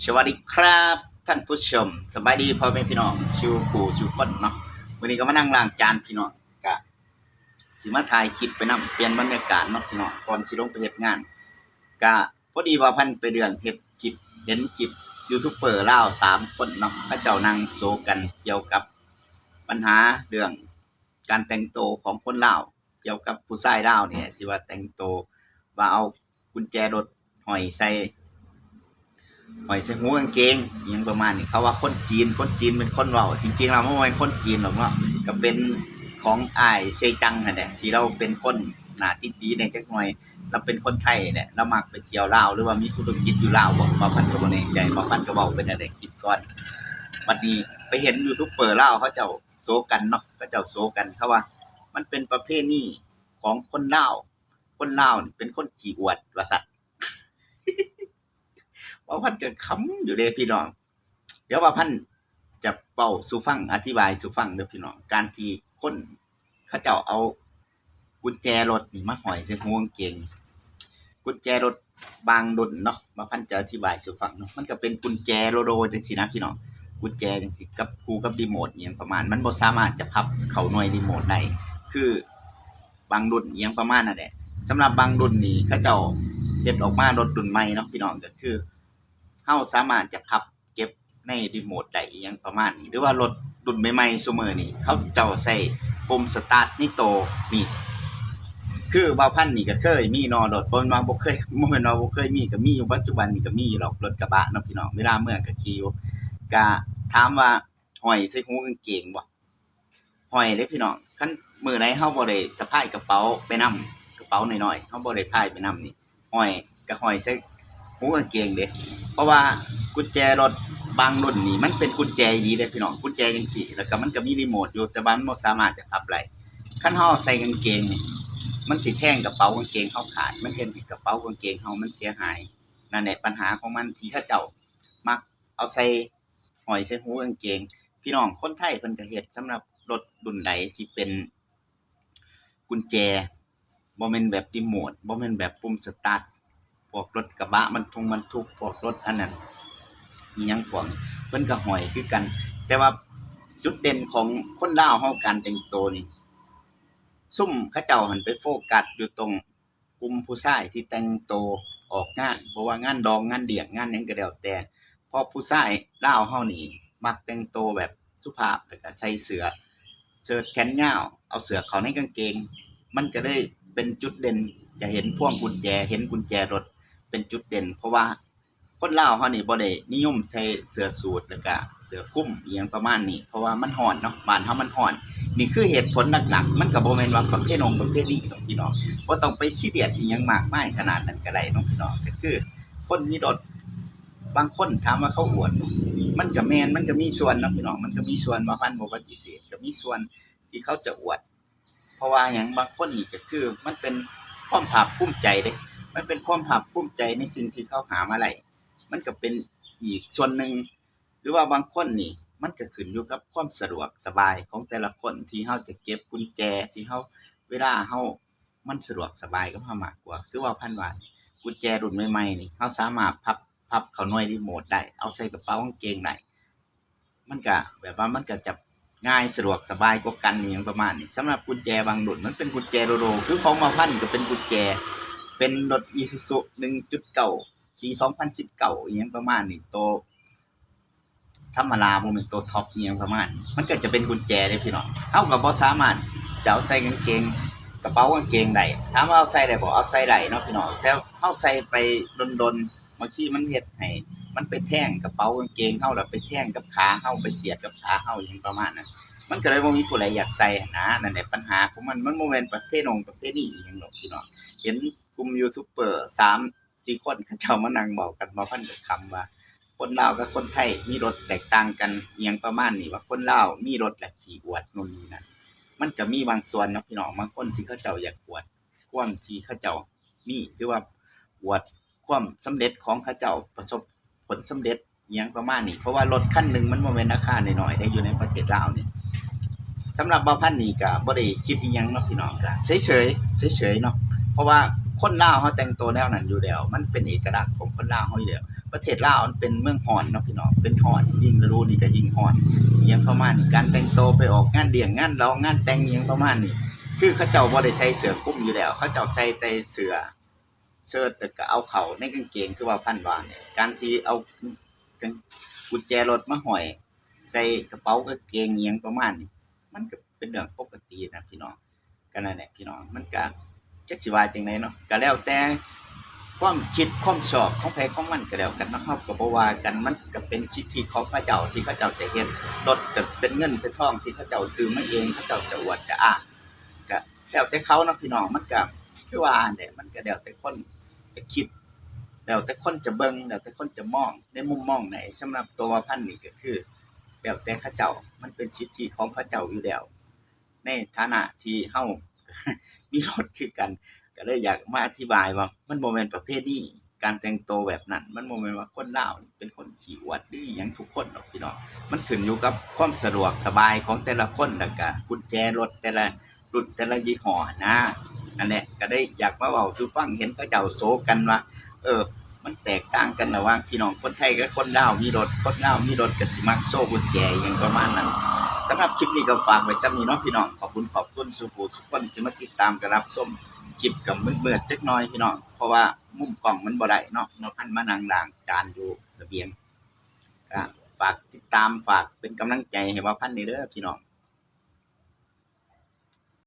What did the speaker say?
ສະຫວັດດີຄັບທ່ານຜູ້ຊົມ ສະບາຍດີພໍ່ແມ່ພີ່ນ້ອງສູ່ຄູ່ສູ່ຄົນເນາະ. ມື້ນີ້ກໍມານັ່ງລ້າງຈານພີ່ນ້ອງ ກະຊິມາຖ່າຍຄລິບໄປນຳ ປ່ຽນບັນຍາກາດເນາະພີ່ນ້ອງ ກ່ອນຊິລົງໄປເຮັດງານ. ກະພໍດີວ່າພັນໄປເດືອນເຮັດຄລິບ ເຫັນຄລິບຢູທູບເປີລາວສາມຄົນເນາະ ເຂົາເຈົ້ານັ່ງໂສກັນກ່ຽວກັບບັນຫາເລື່ອງການແຕ່ງໂຕຂອງຄົນລາວ ກ່ຽວກັບຜູ້ຊາຍລາວນີ້ແຫຼະ ທີ່ວ່າແຕ່ງໂຕ ວ່າເອົາກຸນແຈລົດຫ້ອຍໃສ່ ຫ້ອຍໃສ່ຫູກາງເກງ ອີ່ຫຍັງປະມານນີ້. ເຂົາວ່າຄົນຈີນ ຄົນຈີນເປັນຄົນເວົ້າ ຈິງໆແລ້ວມັນບໍ່ແມ່ນຄົນຈີນດອກເນາະ ກໍເປັນຂອງອ້າຍເຊຈັງຫັ້ນແຫຼະ ທີ່ລາວເປັນຄົນໜ້າຕີໆແດ່ຈັກໜ່ອຍ ລາວເປັນຄົນໄທແຫຼະ ລາວມັກໄປທ່ຽວລາວ ຫຼືວ່າມີທຸລະກິດຢູ່ລາວບໍ ບ່າວພັນກໍບໍ່ແນ່ໃຈ ບ່າວພັນກໍເວົ້າໄປນັ້ນແຫຼະຄລິບກ່ອນ. ບັດນີ້ໄປເຫັນຢູທູບເປີລາວເຂົາເຈົ້າໂສກັນເນາະ ເຂົາເຈົ້າໂສກັນ ເຂົາວ່າມັນເປັນປະເພນີຂອງຄົນລາວ ຄົນລາວນີ້ເປັນຄົນຂີ້ອວດວ່າຊັ້ນ. ບ່າວພັນກໍຂຳຢູ່ເດ້ພີ່ນ້ອງ. ດຽວບ່າວພັນຈະເວົ້າສູ່ຟັງ ອະທິບາຍສູ່ຟັງເດີພີ່ນ້ອງ ການທີ່ຄົນເຂົາເຈົ້າເອົາກຸນແຈລົດນີ້ມາຫ້ອຍໃສ່ຫູກາງເກງ. ກຸນແຈລົດບາງລຸ້ນເນາະ ບ່າວພັນຈະອະທິບາຍສູ່ຟັງເນາະ ມັນກໍເປັນກຸນແຈໂລໂດຈັ່ງຊີ້ນະພີ່ນ້ອງ ກຸນແຈຈັ່ງຊີ້ ກັບຄູ່ກັບຣີໂມດອີ່ຫຍັງປະມານ ມັນບໍ່ສາມາດຈະພັບເຂົ້າໜ່ວຍຣີໂມດໄດ້ ຄື ບາງລຸ້ນອີ່ຫຍັງປະມານນັ້ນແຫຼະ. ສຳລັບບາງລຸ້ນນີ້ ເຂົາເຈົ້າເຮັດອອກມາລົດລຸ້ນໃໝ່ເນາະພີ່ນ້ອງ ກໍຄືເຮົາສາມາດຈະພັບເກັບໃນຣີໂມດໄດ້ ອີ່ຫຍັງປະມານນີ້ ຫຼືວ່າລົດລຸ້ນໃໝ່ໆຊຸມື້ນີ້ ເຂົາເຈົ້າໃສ່ປຸ່ມສະຕາດໃນໂຕນີ້. ຄືບ່າວພັນນີ້ກໍເຄີຍມີເນາະ ລົດ ບໍ່ແມ່ນວ່າບໍ່ເຄີຍ ບໍ່ແມ່ນວ່າບໍ່ເຄີຍມີ ກໍມີຢູ່ ປັດຈຸບັນນີ້ກໍມີຢູ່ດອກ ລົດກະບະເນາະພີ່ນ້ອງ ເວລາເມືອກໍຂີ່ຢູ່. ກະຖາມວ່າຫ້ອຍໃສ່ຫູກາງເກງບໍ່? ຫ້ອຍເດ້ພີ່ນ້ອງ ຄັນມື້ໃດເຮົາບໍ່ໄດ້ສະພາຍກະເປົາໄປນຳ ກະເປົານ້ອຍໆ ເຮົາບໍ່ໄດ້ພາຍໄປນຳນີ້ ຫ້ອຍກະຫ້ອຍໃສ່ຫູກາງເກງເດ້. ເພາະວ່າກຸນແຈລົດບາງລຸ້ນນີ້ ມັນເປັນກຸນແຈອີ່ຫຼີເດ້ພີ່ນ້ອງ ກຸນແຈຈັ່ງຊີ້ ແລ້ວກະມັນກະມີຣີໂມດຢູ່ ແຕ່ວ່າມັນບໍ່ສາມາດຈະພັບໄດ້. ຄັນເຮົາເອົາໃສ່ກາງເກງນີ້ ມັນຊິແທງກະເປົາກາງເກງເຮົາຂາດ ມັນເຮັດໃຫ້ກະເປົາກາງເກງເຮົາມັນເສຍຫາຍ. ນັ້ນແຫຼະ ບັນຫາຂອງມັນ ທີ່ເຂົາເຈົ້າມັກເອົາໃສ່ ຫ້ອຍໃສ່ຫູກາງເກງ. ພີ່ນ້ອງຄົນໄທເພິ່ນກໍເຮັດ ສຳລັບລົດລຸ້ນໃດທີ່ເປັນກຸນແຈ ບໍ່ແມ່ນແບບຣີໂມດ ບໍ່ແມ່ນແບບປຸ່ມສະຕາດ ພວກລົດກະບະບັນທຸງບັນທຸກ ພວກລົດອັນນັ້ນອີ່ຫຍັງພວກນີ້ ເພິ່ນກໍຫ້ອຍຄືກັນ. ແຕ່ວ່າຈຸດເດັ່ນຂອງຄົນລາວເຮົາ ການແຕ່ງໂຕນີ້ ຊຸມເຂົາເຈົ້າຫັ້ນໄປໂຟກັສຢູ່ຕົງ ກຸ່ມຜູ້ຊາຍທີ່ແຕ່ງໂຕອອກງານ ບໍ່ວ່າງານດອງ ງານລ້ຽງ ງານຫຍັງກໍແລ້ວແຕ່ ເພາະຜູ້ຊາຍລາວເຮົານີ້ມັກແຕ່ງໂຕແບບສຸພາບ ແລ້ວກໍໃສ່ເສື້ອເຊີດແຂນຍາວ ເອົາເສື້ອເຂົ້າໃນກາງເກງ ມັນກໍເລີຍເປັນຈຸດເດັ່ນ ຈະເຫັນພວງກຸນແຈ ເຫັນກຸນແຈລົດເປັນຈຸດເດັ່ນ ເພາະວ່າ ຄົນລາວເຮົານີ້ບໍ່ໄດ້ນິຍົມໃສ່ເສື້ອສູດ ແລ້ວກະເສື້ອຄຸມອີ່ຫຍັງປະມານນີ້ ເພາະວ່າມັນຮ້ອນເນາະ ບ້ານເຮົາມັນຮ້ອນ. ນີ້ຄືເຫດຜົນຫຼັກໆ ມັນກະບໍ່ແມ່ນວ່າປະເພນົງປະເພນີດອກພີ່ນ້ອງ ບໍ່ຕ້ອງໄປຊີຣຽສອີ່ຫຍັງມາກມາຍຂະໜາດນັ້ນກະໄດ້ເນາະພີ່ນ້ອງ. ກະຄືຄົນມີລົດ ບາງຄົນຖາມວ່າເຂົາອວດ ມັນກະແມ່ນ ມັນກະມີສ່ວນເນາະພີ່ນ້ອງ ມັນກະມີສ່ວນ ບໍ່ພັນບໍ່ປະຕິເສດ ກະມີສ່ວນທີ່ເຂົາຈະອວດ. ເພາະວ່າຫຍັງ ບາງຄົນນີ້ກໍຄືມັນເປັນຄວາມພາກພູມໃຈເດ້ ມັນເປັນຄວາມພາກພູມໃຈໃນສິ່ງທີ່ເຂົາຫາມາໄດ້ ມັນກໍເປັນອີກສ່ວນໜຶ່ງ. ຫຼືວ່າບາງຄົນນີ້ ມັນກໍຂຶ້ນຢູ່ກັບຄວາມສະດວກສະບາຍຂອງແຕ່ລະຄົນ ທີ່ເຮົາຈະເກັບກຸນແຈ ທີ່ເຮົາ ເວລາເຮົາ ມັນສະດວກສະບາຍກັບເຮົາມາກກວ່າ. ຄືວ່າພັນວ່າ ກຸນແຈລຸ້ນໃໝ່ໆນີ້ ເຮົາສາມາດພັບ ພັບເຂົ້າໜ່ວຍຣີໂມດໄດ້ ເອົາໃສ່ກະເປົາກາງເກງໄດ້ ມັນກະແບບວ່າມັນກະຈະງ່າຍສະດວກສະບາຍກວ່າກັນອີ່ຫຍັງປະມານນີ້. ສຳລັບກຸນແຈບາງລຸ້ນ ມັນເປັນກຸນແຈໂດໂດ ຄືຂອງບ່າວພັນກໍເປັນກຸນແຈ ເປັນລົດອີຊູຊູໜຶ່ງຈຸດເກົ້າ ປີສອງພັນສິບເກົ້າ ອີ່ຫຍັງປະມານນີ້ ໂຕທຳມະດາ ບໍ່ແມ່ນໂຕທັອບອີ່ຫຍັງປະມານນີ້ ມັນກໍຈະເປັນກຸນແຈເດ້ພີ່ນ້ອງ. ເຮົາກໍບໍ່ສາມາດຈະເອົາໃສ່ກາງເກງ ກະເປົາກາງເກງໄດ້. ຖາມວ່າເອົາໃສ່ໄດ້ບໍ່? ເອົາໃສ່ໄດ້ເນາະພີ່ນ້ອງ ແຕ່ເຮົາໃສ່ໄປດົນໆ ບາງທີມັນເຮັດໃຫ້ມັນໄປແທງກະເປົາກາງເກງເຮົາ ແລ້ວໄປແທງກັບຂາເຮົາ ໄປສຽດກັບຂາເຮົາ ອີ່ຫຍັງປະມານນັ້ນ ມັນກໍເລີຍບໍ່ມີຜູ້ໃດຢາກໃສ່ຫັ້ນນະ. ນັ້ນແຫຼະ ບັນຫາຂອງມັນ ມັນບໍ່ແມ່ນປະເພນົງປະເພນີອີ່ຫຍັງດອກພີ່ນ້ອງ. ເຫັນກຸ່ມຢູທູບເປີສາມສີ່ຄົນ ເຂົາເຈົ້າມານັ່ງເວົ້າກັນ ບ່າວພັນກໍຂຳວ່າ ຄົນລາວກັບຄົນໄທມີລົດແຕກຕ່າງກັນ ອີ່ຫຍັງປະມານນີ້ ວ່າຄົນລາວມີລົດແລ້ວຂີ້ອວດ ໂນ່ນນີ້ນັ້ນ. ມັນກໍມີບາງສ່ວນເນາະພີ່ນ້ອງ ບາງຄົນທີ່ເຂົາເຈົ້າຢາກອວດຄວາມທີ່ເຂົາເຈົ້າມີ ຫຼືວ່າອວດຄວາມສຳເລັດຂອງເຂົາເຈົ້າ ປະສົບຜົນສຳເລັດ ອີ່ຫຍັງປະມານນີ້ ເພາະວ່າລົດຄັນໜຶ່ງມັນບໍ່ແມ່ນລາຄານ້ອຍໆເດ້ ຢູ່ໃນປະເທດລາວນີ້. ສຳລັບບ່າວພັນນີ້ກະບໍ່ໄດ້ຄິດອີ່ຫຍັງເນາະພີ່ນ້ອງ ກະເສີຍໆ ເສີຍໆເນາະ ເພາະວ່າຄົນລາວເຮົາແຕ່ງໂຕແນວນັ້ນຢູ່ແລ້ວ ມັນເປັນເອກະລັກຂອງຄົນລາວເຮົາຢູ່ແລ້ວ. ປ ປະເທດລາວມັນເປັນເມືອງຮ້ອນເນາະພີ່ນ້ອງ ເປັນຮ້ອນ ຍິ່ງລະດູນີ້ກໍຍິ່ງຮ້ອນ ອີ່ຫຍັງປະມານນີ້ ການແຕ່ງໂຕໄປອອກງານລ້ຽງ ງານຫຼອງ ງານແຕ່ງ ອີ່ຫຍັງປະມານນີ້ ຄືເຂົາເຈົ້າບໍ່ໄດ້ໃສ່ເສື້ອຄຸມຢູ່ແລ້ວ ເຂົາເຈົ້າໃສ່ແຕ່ເສື້ອເຊີດ ແລ້ວກໍເອົາເຂົ້າໃນກາງເກງ ຄືວ່າພັນວ່ານີ້ ການທີ່ເອົາ ກາງ ກຸນແຈລົດມາຫ້ອຍໃສ່ກະເປົາກາງເກງ ອີ່ຫຍັງປະມານນີ້ ມັນກໍເປັນເລື່ອງປົກກະຕິນະພີ່ນ້ອງ. ກໍນັ້ນແຫຼະພີ່ນ້ອງ ມັນກໍຈັກຊິວ່າຈັ່ງໃດເນາະ ກໍແລ້ວແຕ່ຄວາມຄິດຄວາມຊອບຂອງໃຜຂອງມັນກໍແລ້ວກັນເນາະ ເຮົາກໍບໍ່ວ່າກັນ ມັນກໍເປັນສິດທິຂອງເຂົາເຈົ້າທີ່ເຂົາເຈົ້າຈະເຮັດ ລົດກໍເປັນເງິນເປັນທອງທີ່ເຂົາເຈົ້າຊື້ມາເອງ ເຂົາເຈົ້າຈະອວດຈະອ້າງ ກໍແລ້ວແຕ່ເຂົາເນາະພີ່ນ້ອງ ມັນກໍຄືວ່າຫັ້ນແຫຼະ ມັນກໍແລ້ວແຕ່ຄົນຈະຄິດ ແລ້ວແຕ່ຄົນຈະເບິ່ງ ແລ້ວແຕ່ຄົນຈະມອງ ໃນມຸມມອງໃດ ສຳລັບຕົວວ່າພັນນີ້ກໍຄື ແລ້ວແຕ່ເຂົາເຈົ້າ ມັນເປັນສິດທິຂອງເຂົາເຈົ້າຢູ່ແລ້ວ ໃນຖານະທີ່ເຮົາ ມີລົດຄືກັນ ກໍເລີຍຢາກມາອະທິບາຍວ່າ ມັນບໍ່ແມ່ນປະເພນີ ການແຕ່ງໂຕແບບນັ້ນ ມັນບໍ່ແມ່ນວ່າຄົນລາວເປັນຄົນຂີ້ອວດ ຫຼື ອີ່ຫຍັງທຸກຄົນດອກພີ່ນ້ອງ ມັນຂຶ້ນຢູ່ກັບຄວາມສະດວກສະບາຍຂອງແຕ່ລະຄົນ ແລ້ວກະກຸນແຈລົດແຕ່ລະ ລຸ້ນແຕ່ລະຍີ່ຫໍ້ຫັ້ນນາ ອັນເນີ້ຍກໍໄດ້ຢາກມາເວົ້າສູ່ຟັງ ເຫັນເຂົາເຈົ້າໂສກັນວ່າ ເອີ ມັນແຕກຕ່າງກັນລະຫວ່າງພີ່ນ້ອງຄົນໄທກັບຄົນລາວ ມີລົດ ຄົນລາວມີລົດກໍຊິມັກໂຊກຸນແຈ ອີ່ຫຍັງປະມານນັ້ນ. ສຳລັບຄລິບນີ້ກໍຝາກໄວ້ສ່ຳນີ້ເນາະພີ່ນ້ອງ ຂອບຄຸນ ຂອບຄຸນສູ່ຜູ້ສູ່ຄົນທີ່ມາຕິດຕາມກັບຮັບຊົມຄລິບ ກໍມືດໆຈັກໜ່ອຍພີ່ນ້ອງ ເພາະວ່າມຸມກ້ອງມັນບໍ່ໄດ້ເນາະ ເນາະ ພັນມານັ່ງລ້າງຈານຢູ່ລະບຽງ ກໍຝາກຕິດຕາມ ຝາກເປັນກຳລັງໃຈໃຫ້ບ່າວພັນແດ່ເດີພີ່ນ້ອງ.